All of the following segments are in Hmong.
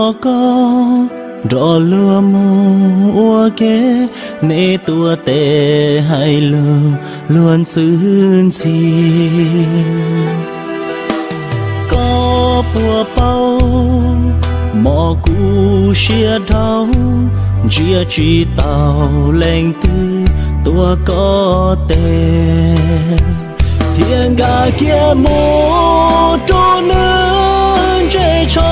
Koj nrog luag mus ua ke, neb tuav tes hais lus luag ntxhi ntxhi. Koj puas paub mog, kuv siab dhau, ntsia tsis taus leej twg tuav koj tes, thiaj nkag kiag mus rau nws ntse tsho.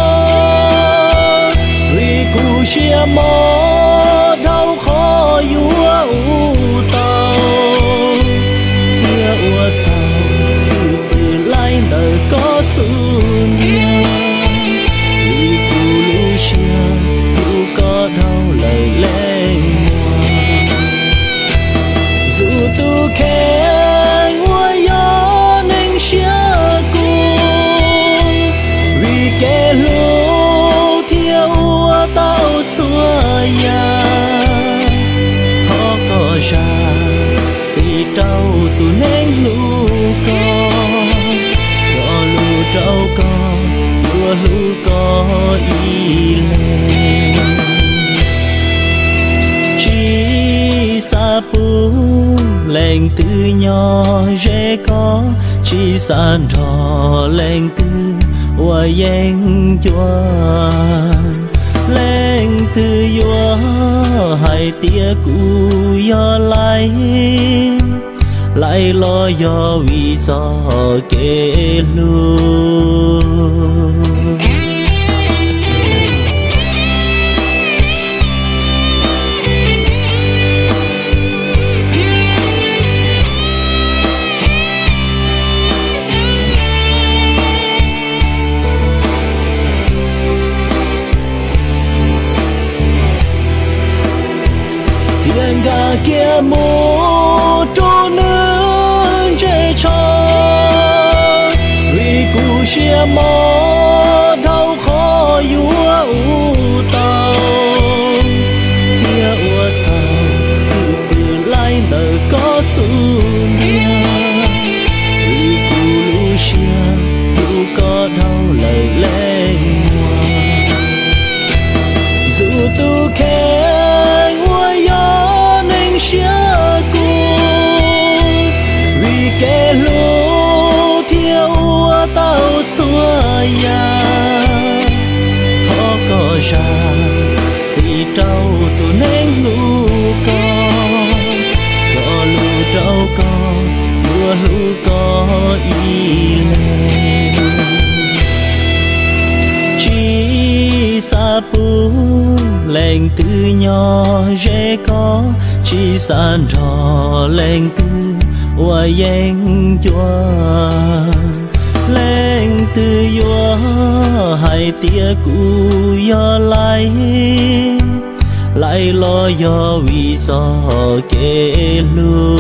Vim kuv siab mob dhau qhov yuav ua tau, thiaj ua txhaum twb pw laij ntawm koj xub ntiag. Vim kuv lub siab hlub koj dhau lawm leej muam, ntxub tus kheej uas yog neeg siab kub. Vim kev hlub thiaj ua tau txhua yam, thov koj zam txim rau tus neeg hlub koj, cog lus rau koj, yuav hlub koj ib leeg. Tsis xav pub leej twg nyob ze koj, tsis xav nrog leej twg ua yeeb ncuab. Leej twg yuav hais tias kuv yog laib, laib los yog vim txoj kev hlub. Thiaj nkag kiag mus rau nws ntse tsho. Vim kuv siab mob dhau qhov yuav ua tau, thiaj ua txhaum twb pw laij ntawm koj xub ntiag. Vim kuv lub siab hlub koj dhau lawm leej muam, ntxub tus kheej uas yog neeg siab kub. Vim kev hlub thiaj ua tau txhua yam, thov koj zam txim rau tus neeg hlub koj, cog lus rau koj, yuav hlub koj ib leeg. Tsis xav pub leej twg nyob ze koj, tsis xav nrog leej twg ua yeeb ncuab. Leej twg yuav hais tias kuv yog laib, laib los yog vim txoj kev hlub.